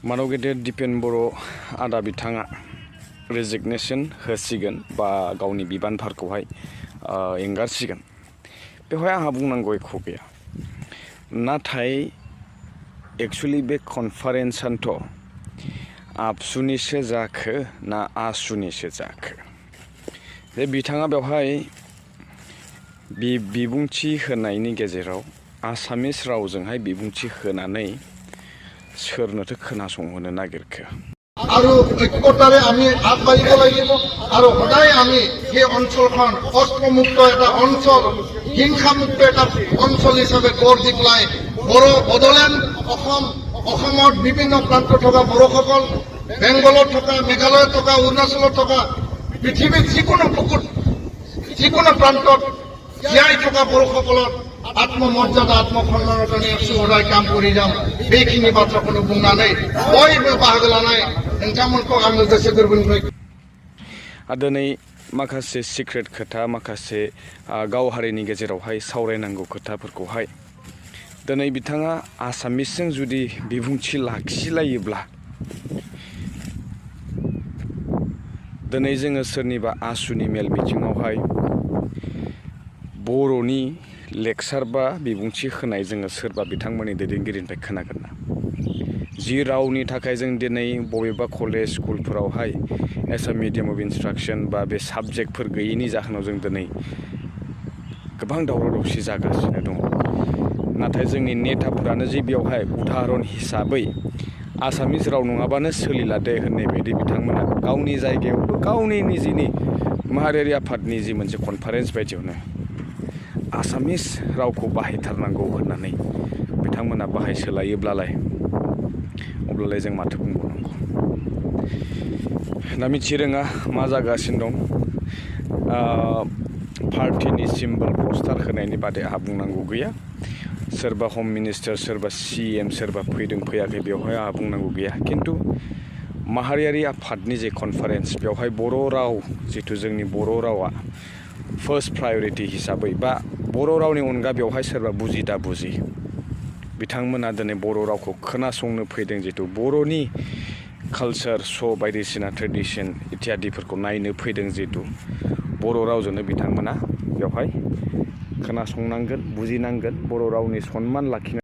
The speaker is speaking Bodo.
मानाव गेदेर दिपेन बर' आदा बिथाङा रेजिगनेशन होसिगोन बा गावनि बिबानफोरखौहाय एंगारसिगोन बेवहाय आंहा बुंनांगौ एख' गैया। नाथाय एक्चुअलि बे कनफारेन्सआनोथ' आबसुनिसो जाखो ना आसुनिसो जाखो जे बिथाङा बेवहाय बिबुंथि होनायनि गेजेराव आसामिस रावजोंहाय बिबुंथि होनानै सोरनोथो खोनासंहोनो नागिरखो। আৰু ঐক্যতাৰে আমি আগবাঢ়িব লাগিব আৰু সদায় আমি সেই অঞ্চলখন অস্ত্ৰমুক্ত এটা অঞ্চল, হিংসামুক্ত এটা অঞ্চল হিচাপে গঢ় দি পেলাই বড়ো বড়োলেণ্ড অসমৰ বিভিন্ন প্ৰান্তত থকা বড়োসকল, বেংগলত থকা, মেঘালয়ত থকা, অৰুণাচলত থকা, পৃথিৱীৰ যিকোনো প্ৰান্তত জীয়াই থকা বড়োসকলৰ আত্মমৰ্যাদা আত্মসন্মানৰ কাৰণে সদায় কাম কৰি যাম। बेखिनि बाथ्राखौनो बुंनानै बयबो बाहागो लानाय नोंथांमोनखौ आङो गोसो गोरबोनिफ्राय दिनै माखासे सिक्रेट खोथा, माखासे गाव हारिनि गेजेरावहाय सावरायनांगौ खोथाफोरखौहाय दिनै बिथाङा आसामिसजों जुदि बिबुंथि लाखिलायोब्ला दिनै जोङो सोरनिबा आसुनि मेल बिथिङावहाय बर'नि लेक्सार बा बिबुंथि होनाय जोङो सोरबा बिथांमोननि दैदेनगिरिनिफ्राय खोनागोन ना? जि रावनि थाखाय जों दिनै बबेबा कलेज स्कुलफोरावहाय as a medium of instruction बा बे साबजेक्टफोर गैयैनि जाहोनाव जों दिनै गोबां दावराव दावसि जागासिनो दङ। नाथाय जोंनि नेताफोरानो जि बेवहाय उदाहरन हिसाबै आसामिस राव नङाबानो सोलिला दे होननाय बायदि बिथांमोना गावनि जायगायावबो गावनि निजिनि माहारियारि आफादनि जि मोनसे कनफारेन्स बायदियावनो आसामिस रावखौ बाहायथारनांगौ होननानै बिथांमोना बाहायसोलायोब्लालाय अब्लालाय जों माथो बुंबावनांगौ। दा मिथिरोङा मा जागासिनो दं। पार्टिनि सिम्बल पस्टार होनायनि बादै आंहा बुंनांगौ गैया। सोरबा हम मिनिस्टार, सोरबा CM, सोरबा फैदों फैयाखै बेवहाय आंहा बुंनांगौ गैया। खिन्थु माहारियारि आफादनि जे कनफारेन्स बेवहाय बर' राव जिथु जोंनि बर' रावा फार्स्ट प्रायरिटि हिसाबै बा बर' रावनि अनगा बेवहाय सोरबा बुजि दा बुजि बिथांमोना दिनै बर' रावखौ खोनासंनो फैदों, जिथु बर'नि कालचार श' बायदिसिना ट्रेडिसन इत्यादिफोरखौ नायनो फैदों, जिथु बर' रावजोंनो बिथांमोना बेवहाय खोनासंनांगोन, बुजिनांगोन, बर' रावनि सनमान लाखिनांगोन।